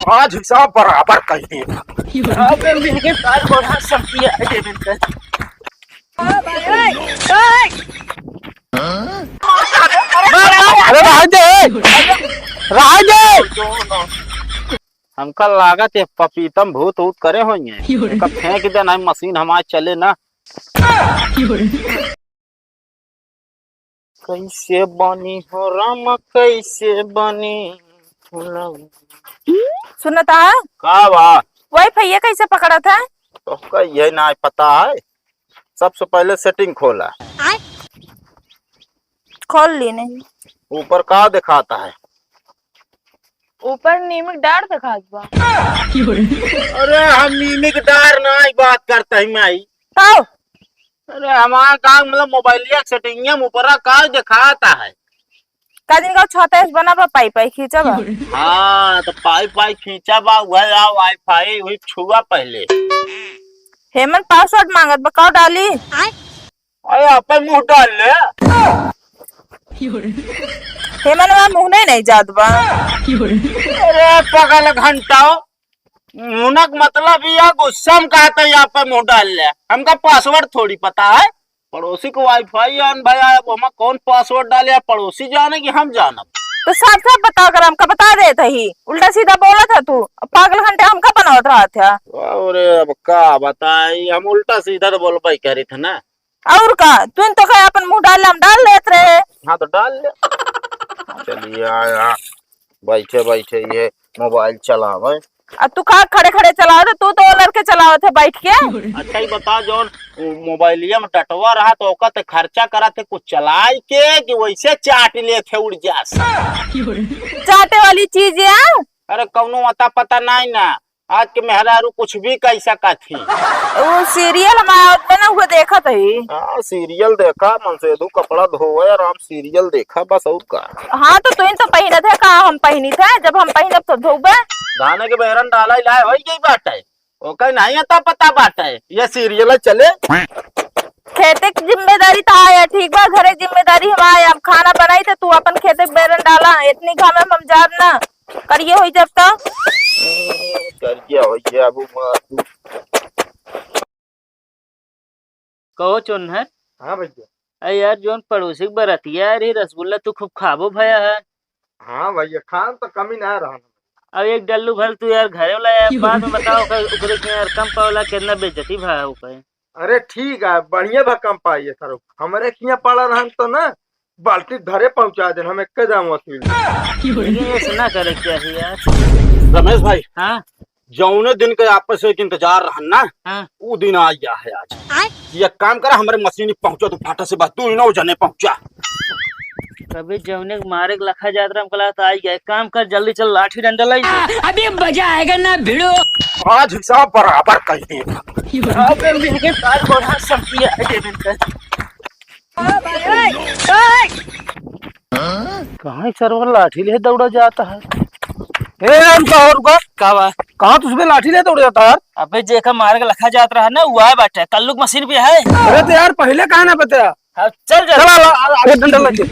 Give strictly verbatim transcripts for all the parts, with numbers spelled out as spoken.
आज हिसाब बराबर कइ देब। अबे महंगे तार बढ़ा सब किया है देवेंद्र। अरे रह दे, रह दे। हमका लागत है पपीतम भूत ऊत करे होइए। एका फेंक दे, नहीं मशीन हमार चले ना। कैसे बनी हो राम, कैसे बनी हो राम। सुनता? का बा? Wi-Fi ये कैसे पकड़त है? तोहका ये ना पता है, सबसे पहले setting खोला। खोल ली नहीं। ऊपर का दिखाता है? ऊपर नीम क डार दिखात बा। अरे हम नीम क डार ना बात करता ही माई। का? अरे हमार का मतलब मोबाइलिया के setting में ऊपरा का दिखाता है? का दिन का छत्तीस बना बा, पाई पाई खींचा बा। हाँ, तो पाई पाई खींचा बा, वह आ Wi-Fi, वही छुआ पहले। हेमन password मांगत बा, का डाली? अरे, आपे मुंह डाल ले। हेमन, वहाँ मुंह नहीं, नहीं जात बा। अरे, पगल घंटाओ, मुंह क मतलब या गुस्सा में कहते हैं, आपे मुंह डाल ले। हमका password थोड़ी पता है। पड़ोसी को Wi-Fi on भया है, अब हम कौन password डाले, पड़ोसी जाने कि हम जानब? तो साफ साफ बताओ, अगर हमका बता देत ही, उल्टा सीधा बोलत है तू, पागल घंटे हमका बनावत रहत है। अरे, अब का बताई, हम उल्टा सीधा तो बोलबे करी थे ना। और का, तू तो कहे अपन मुंह डाल ले, हम डाल लेत रहे। हाँ, तो डाल ले। चलिए, आ, आ, बैठे बैठे ये मोबाइल चलावे। आ तू का खड़े खड़े चलावत है, तू तो लड़के चलावत है बैठ के। अच्छा, ये बता, जौन मोबाइलिया में डटवा रहा, तो ओका ते खर्चा करत है कुछ चलाई के, कि वैसे चाट लेत है उड़ जास? चाटे वाली चीज है। अरे, कौनो अता पता नहीं ना। आज के मेहरारू कुछ भी कह सकत ही। वो serial हमारा आवत बा ना, वो देखत ही। हाँ, serial देखा, मनसेधु कपड़ा धोवे, आराम serial देखा, बस और का। हाँ, तो तुम तो पहिनत है, का हम पहिनी थे? जब हम पहिनब तो धोबे। धाने के बेरन डाला लाए होई गई बाटे, ओके नहीं अता पता बाटे, ये serial चले। खेते की जिम्मेदारी तो आया, ठीक बा, घरे जिम्मेदारी हम आया, हम खाना बनाई तो तू अपन खेते के बेरन डाला, इतनी घाम में हम जाब ना। करिए होई जब तो। करिए होई जाबू मार तू। कहो चोन्हर। हाँ भैया। अरे यार, जौन पड़ोसी के बरतिया आ रही, रसगुल्ला तू खूब खाबो भया है। हाँ भैया, खान तो कमी ना रहन। अब एक डल्लू भर तू यार घरे वाला यार, बाद में बताओ ओकर, ओकरे के यार कम पावला, कितना बेइज्जती भा ओकर। अरे ठीक है, बढ़िया भा कम पाइए सर, हमरे किया पड़ा रहन तो ना, बाल्टी धरे पहुंचा देन, हम एक्के दाम वसूल लेब। लेकिन ऐसे ना करे के चाहिए यार। रमेश भाई, हाँ? जौने दिन के आपस से एक इंतजार रहन ना, हाँ। उ दिन आ गया है आज। आय? ये काम करा, हमारे मशीन पहुंचो, तू फाटा से बस, तू इनो जने पहुंचा। कभी जौने के मारे के लखा जात रहा, हम कहला, तो आई गए। काम कर, जल्दी चल, लाठी डंडा लाई। अभी मजा आएगा ना भिड़ो। आज हिसाब बराबर कर दे। अबे मेरे साथ बड़ा सब किया है देवेंद्र। कहाँ एक सरवा लाठी ले दौड़ा जाता है? ए, रुका, रुका। का बा? कहाँ तुझ पे लाठी ले दौड़ जाता है यार? अबे जेका मारे के लखा जात रहा ना, वो आए बैठे, कल्लू की मशीन पे है। अरे तो यार, पहले कहा ना बताया? हाँ, चल, चल। चल, आ, आ, आगे डंडा लग गया।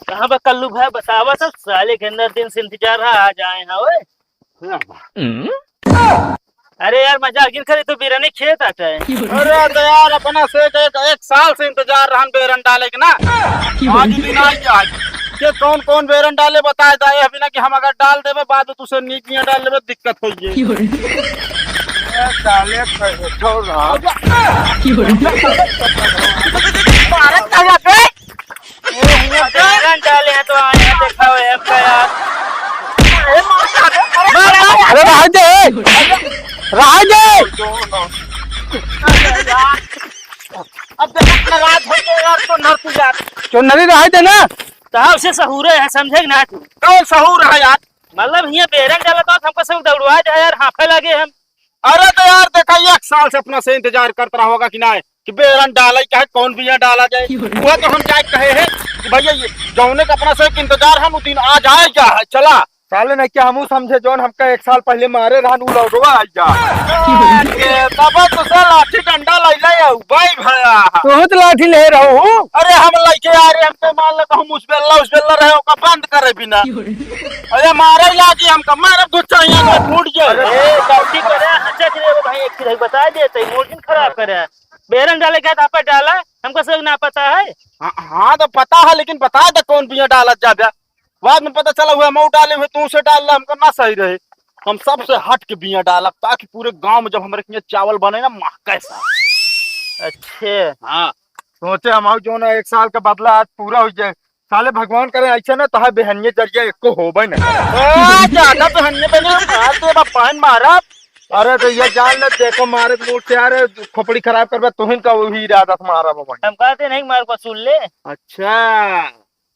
कहाँ बा कल्लू भाई, बतावा सब, साले के अंदर दिन से इंतजार रहा, आज आए हैं, ओए। अरे यार, मजाक जिन करे, तो बिरने खेत आता है। अरे तो यार, अपना से एक, एक, एक साल से इंतजार रहन बेरन डाले के ना। आज दिन आ गया। के कौन कौन बेरन डाले बताए दाए, अभी ना कि हम अगर डाल देबे, बाद में तुसे नीक निया डाल लेबे, दिक्कत हो जाए। ए, साले, छोड़ रहा। मारत का यहाँ पे? ए, हियाँ बेरन डाले हैं तो आए हैं, देखा हो, एक का यार। अरे रह दे, रह दे। अब देख, नाराज हो गए यार, तो नर तू यार। क्यों नरी रह दे ना? तो हाँ, उसे सहूरे है, समझे कि ना तू? कौन सहूर है यार? मतलब, हियाँ बेरन डाला तो हमको सब दौड़वा दे यार, हाफे लगे हम। अरे तो यार, देखा, एक साल से अपना से इंतजार करत रहा होगा कि ना, कि बेरन डाला ही, चाहे कौन बिया डाला जाए। वो तो हम जाए कहे हैं कि भैया, ये जौने का अपना से एक इंतजार है, वो दिन आज आए क्या है, चला। साले नहीं क्या हमहू समझे, जौन हमका एक साल पहिले मारे रहन, उ लौटवा आई जा। अरे, तब तो साला लाठी डंडा लैले है, भाई भया। तोहू तो लाठी ले रहू। अरे, हम लइके आ रहे, हमके मान ले कहूँ मुसबेल्ला, उसबेल्ला रहे, ओका बंद करे बिना। अरे, मारे लागी हमका, मारब गुस्सा यहाँ से फूट जाए। अरे, गलती करे, अच्छा जी, एगो भाई, एक चीज बता देते, मूड जिन खराब करे। बेरन डाले के तो आप डाला, हमको सब ना पता है। हाँ, हाँ, तो पता है, लेकिन बता दे कौन बिया डालत जाबे। बाद में पता चला हुआ मऊ डाले हुए, तू से डाल ले, हमको ना सही रहे। हम सबसे हट के बिया डालब, ताकि पूरे गांव में जब हमरे किया चावल बने ना, महके सा। अच्छे। हाँ। सोचे हम आऊ जो ना एक साल का बदला आज पूरा हो जाए। साले भगवान करे ऐसे ना, तोहार बेहनिये जरिया एको होबे ना। ए, ज्यादा बेहनिये बने, मार दे बा, पान मारा। अरे तो ये जान ले, देखो मारे के मूड से, अरे खोपड़ी खराब करबे, तुहिन का वही इरादा से मारा बा भाई। हम कहते नहीं, मार को सुन ले। अच्छा।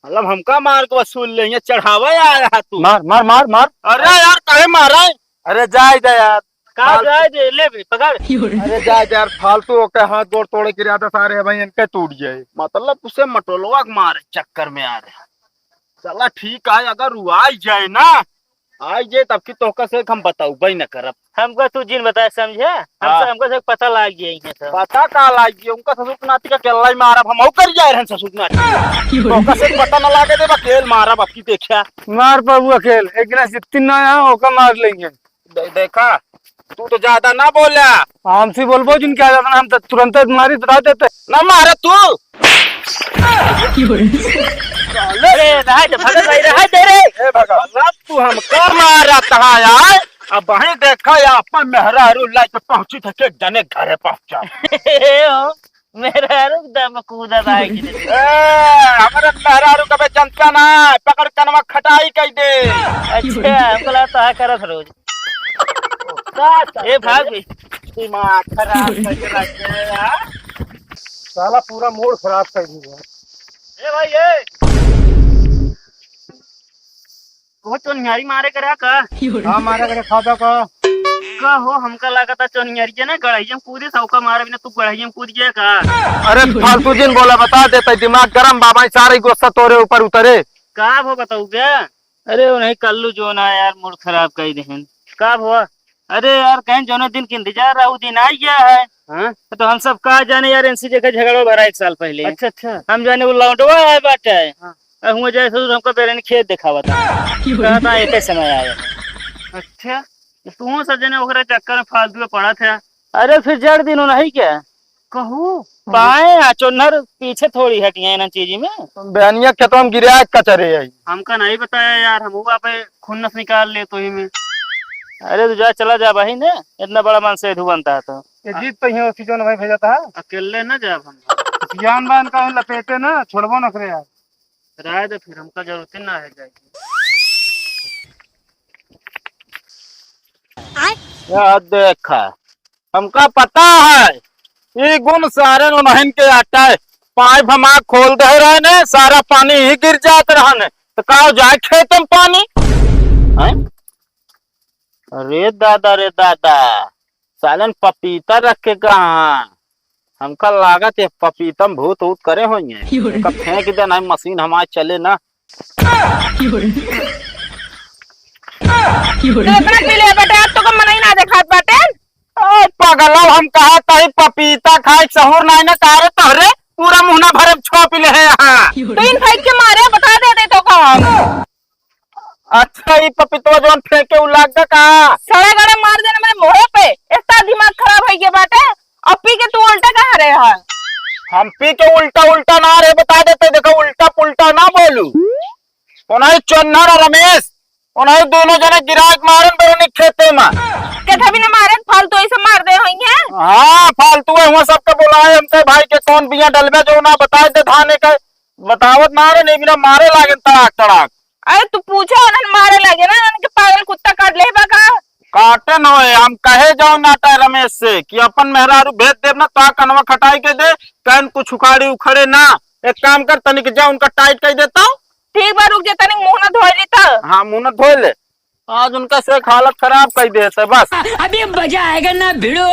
मतलब हमका मार के वसूल ले, यहाँ चढ़ावे आया है तू। मार, मार, मार, मार। अरे यार, काहे मारा है? अरे जाए दे यार। का फालतू। जाए दे, ले बे, पकड़। अरे जाए दे यार, फालतू ओके हाथ गोड़ तोड़े के इरादा सारे है भाई, इनके टूट जाए। मतलब उसे मटोलवा के मारे चक्कर में आ रहे हैं। चला ठीक है, अगर वो आ ही जाए ना, आई जे तब की तोहका से हम बताउबे न करब। हमका तू जिन बताए समझे, हमसे, हाँ। हमका से पता लाग गया इनके सब। पता का लाग गया? उनका ससुर के नाती का केल्ला ही मारब, हम और कर जाए रहन ससुर के नाती। तोहका से पता न लागे देब, अकेल मारब अब की देखा। मार बाबू अकेल, एक गिलास जितनी ना है, ओका मार लेंगे। दे-, देखा, तू तो ज्यादा ना बोला। हमसे बोलबो जिन क्या ज्यादा, हम तो तुरंत मारी बता देते। ना मारा तू। अरे, रहा दे, भगत भाई, रहा दे रे। ए भगत, अब तू हमका मारत है यार। अब वहीं देखा, या अपन मेहरारू लाइके पहुंची थे, के जने घरे पहुंचा। ए हो, मेहरारू के दम कूदत आए कि नहीं? ए, हमरे मेहरारू कबे जनता ना, पकड़ कनवा खटाई कई दे। अच्छा, हमको लगा तो करत रोज। का ए भाग बे। दिमाग खराब करके रख दे यार। साला पूरा मूड खराब कर दिया। ए भाई, ए। वो चोनिहारी मारे करे का? हाँ, मारे करे, खा दो का? का हो, हमका लागत है चोनिहारी जे ना गढ़ैया में कूदे, सबका मारे बिना तू गढ़ैया में कूद गया का? अरे फालतू जिन बोला, बता देते, दिमाग गरम बाबा, सारे गुस्सा तोरे ऊपर उतरे। का हो बताऊ बे? अरे, उन्हीं कल्लू जो ना यार, मूड खराब कर देहन। का हुआ? अरे यार, कहीं जौने दिन के इंतजार रहा, वो दिन आ गया है। हाँ? तो हम सब का जाने यार, इनसे जगह झगड़ा भरा एक साल पहले। अच्छा, अच्छा। हम जाने वो लौंडवा है बाटे। हाँ। और हुआ जाए ससुर हमको बेरन खेत दिखावा था। क्यों? कहा था, एक समय आया। अच्छा, तो तू सब जने ओकरे चक्कर में फालतू में पड़ा था। अरे फिर जड़ दिन नहीं क्या? कहू। बाएं आ चोन्हर पीछे थोड़ी हटिया है ना चीजी में। बहनिया खेतवा में गिरा कचरे है। हमका नहीं बताया यार, हम हुआ पे खुन्नस निकाल ले तो ही में। अरे तू जा, चला जा भाई ने, इतना बड़ा मन से धु बनता है तो। ये जीत तो ही सीजन भाई भेजा था। अकेले ना जाब हम। ज्ञान बान का लपेटे ना, छोड़बो न करे यार। राय दे फिर, हमका जरूरत ना है जाए। या देखा, हमका पता है, ई गुण सारे नोनहन के आटा है। पाइप हम आग खोल दे रहे ने, सारा पानी ही गिर जात रहन है। तो का हो जाए खेत में पानी? हैं? अरे दादा रे दादा, सालन पपीता रख के कहाँ? हमका लागत है पपीता में भूत ऊत करे होइए। क्यों रे? इनका फेंक दे, नहीं मशीन हमारे चले ना। क्यों रे? क्यों रे? तो इतना पी ले बेटे, आज तो कम मनई ना देखात बाटे। ओ पगलो, हम कहा तही पपीता खाए सहूर नहीं ना, का रे तोहरे पूरा मुहना भरे छोप ले है यहाँ। क्यों रे? तो इन फेंक के मारे, बता दे दे तो का हम। अच्छा, ई पपीतवा जौन फेंके उ लाग गा का? सड़ा गड़ा मार देना मेरे मुंह पे, इतना दिमाग खराब है ये बाटे। अब पी के तू उल्टा कहाँ रहे है? हम पी के उल्टा, उल्टा ना रहे, बता देते, देखो उल्टा पुल्टा ना बोलू। ओनाई चोन्हर और रमेश, ओनाई दोनों जने गिराक मारन बरनी खेते में। के कभी ना मारन, फालतू ऐसे मार दे होई है। हाँ, फालतू है, हुआ सबके बुलाए, हमके भाई के कौन बिया डलबे जो ना बताए दे धाने के, बतावत ना रहे, नहीं बिना मारे लागन तड़ाक तड़ाक। अरे तू पूछो, उन्हन मारे लगे ना, उनके पागल कुत्ता काट ले बा का? काटे न होए, हम कहे जाओ नाटा रमेश से कि अपन मेहरारू भेज देब ना, तो कनवा खटाई के दे, कहन कुछ उखाड़ी उखड़े ना। एक काम कर, तनिक जा उनका टाइट कर देता हूँ। ठीक बा, रुक जा, तनिक मुंह ना धोई ली तो। हाँ, मुंह ना धोए ले, आज उनका से एक हालत खराब कर देते बस। अभी मजा आएगा ना भिड़ो।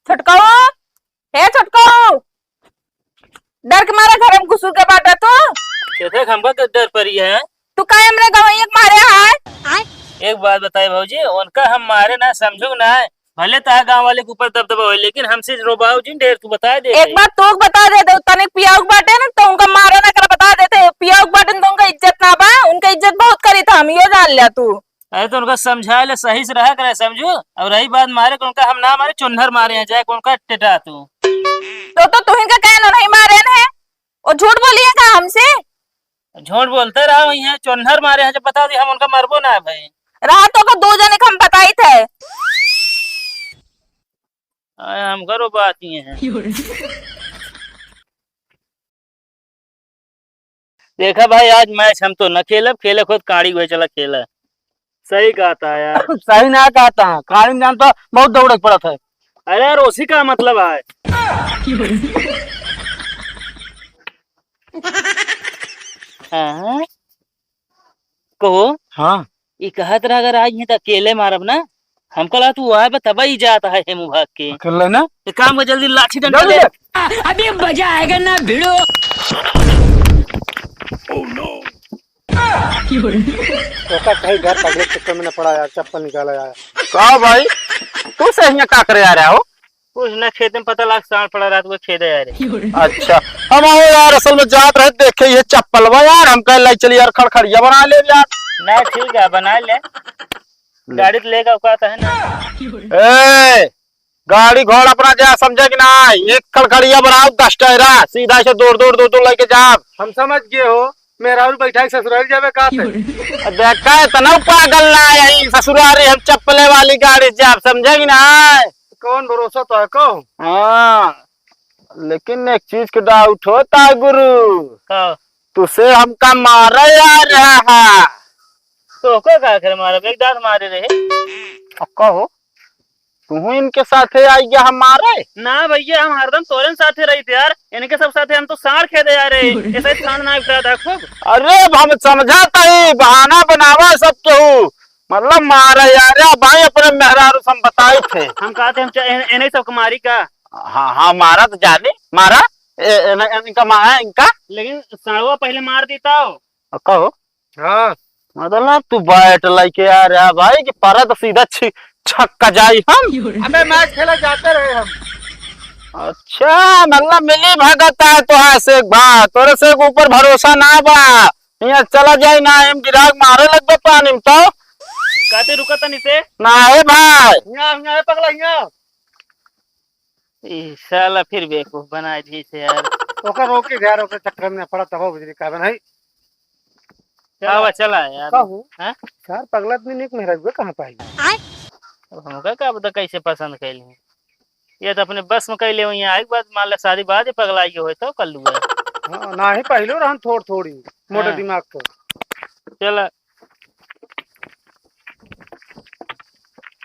छोटकाऊ, हे छोटकाऊ, डर के मारे घर में घुसुर के बाटा तू। देख, हमका के डर परी है। तू काहे हमरे गवैया के मारे है? एक बात बताई भौजी, उनका हम मारे ना, समझू ना, भले तहार गाँव वाले के ऊपर दबदबा होई, लेकिन हमसे रोबाऊ जिन ढेर, तू बता दे। एक बात तू बता देते, तनिक पियाऊ के बाटे ना, तो उनका मारा ना कर, बता देते, पियाऊ के बाटे ना, तो उनका इज्जत ना बा, उनका इज्जत बहुत करी था हम, यो जान लिया तू। अरे तो उनका समझा ले, सही से रहा करे, समझू। और रही बात मारे के, उनका हम ना मारे, चुन्नर मारे हैं, जाए के उनका टेटा तू। तो, तो तुहिन का कहना नहीं मारे ने, वो झूठ बोलिए का हमसे? झूठ बोलते रहा, वही है, चोन्हर मारे हैं, जब बता दी हम उनका मरबो ना है भाई। रहा तो को दो जने के हम बताई थे। आए, हम घरो बात ही हैं। देखा भाई, आज मैच हम तो न खेलब, खेले खुद काड़ी हुए चला खेला। सही कहता है यार। सही ना कहता है, काड़ी में जान तो बहुत दौड़े के पड़त है। अरे यार, उसी का मतलब है। हाँ? कहो। हाँ। ई कहत रहा, अगर आज ही तो अकेले मारब ना, हमका लगा तू आए बा तब ही जात है हेमू भाग के। अकेले ना? एक काम कर, जल्दी लाठी डंडा जल्दी ले। ले। अभी मजा आएगा ना भिड़ो। ओका कहीं घर पगले के चक्कर में न पड़ा यार, चप्पल निकाला यार। का भाई, तू से हियां का करे आ रहा हो? कुछ ना, खेत में पता लाग सांड पड़ा रात को खेदे आ रहे। अच्छा, हम आए यार, असल में जात रहे देखे ये चप्पलवा यार, हम कहे लाई चली यार खड़खड़िया बना ले यार। ना ठीक है, बना ले। गाड़ी तो लेगा औकात है ना। ए, गाड़ी घोड़ा अपना जा, समझे कि ना? एक खड़खड़िया बनाओ, दस टायरा, सीधा से दौड़, दौड़, दौड़, दौड़ लेके जा। हम समझ गए हो, मेहरारू बैठा के ससुराल जावे का थे? देखा, इतना पागल ना है, ससुरारी हम चप्पले वाली गाड़ी से जाब, समझे कि ना? कौन भरोसा तो है, कहो? हाँ, लेकिन एक चीज के डाउट होता है गुरु। का? तुसे हमका मारे आ रहा है। तो को का करे मारब? एक दांत मारे रहे। अब कहो, तू इनके साथे आई गया हमारे? ना भैया, हम हरदम तोरे साथे रही थे यार, इनके सब साथे हम तो सांड खेदे आ रहे। ऐसे ही सांड ना उठा था खूब। अरे, अब हम समझा तही, बहाना बनावा सब केहू। मतलब मारा यार, भाई अपने मेहरारू से हम बताई थे। हम कहते हम च-, इन-, इन्हें सबके मारी का? हाँ, हाँ, मारा तो जाने, मारा। ए, ए, न-, इनका मारा, इनका। लेकिन सांडवा पहले मार देता हो। कहो। हाँ। मतलब तू बैट लेके आ रहा भाई कि परत सीधा छी-, छक्का जाई हम। अबे मैच खेला जाते रहे हम। अच्छा, मतलब मिली भगत है तो है शेख भा, तोरे से ऊपर भरोसा ना बा। यहाँ चला जाए ना, हम गिराक मारे लगबे पानी में तो। कहते रुका तनी से। ना है भाई। यहाँ, यहाँ है पगला, यहाँ। ई साला फिर बेवकूफ बनाए दी से यार। ओकर रोके यार, ओकर चक्कर में पड़ा तब बुझली का बनाई। चला। आवा, चला यार। का हो? हाँ? यार, पगला आदमी निक मेहरारू कहाँ पाई? अब हमका का पता कैसे पसंद कैली? ये तो अपने बस में कैले हुई, आए के बाद मान ला शादी बाद ही पगला ये होए तो कर लूँगा। हाँ, ना ही पहले रहन थोड़ थोड़ी, मोटे हाँ। दिमाग के। चला।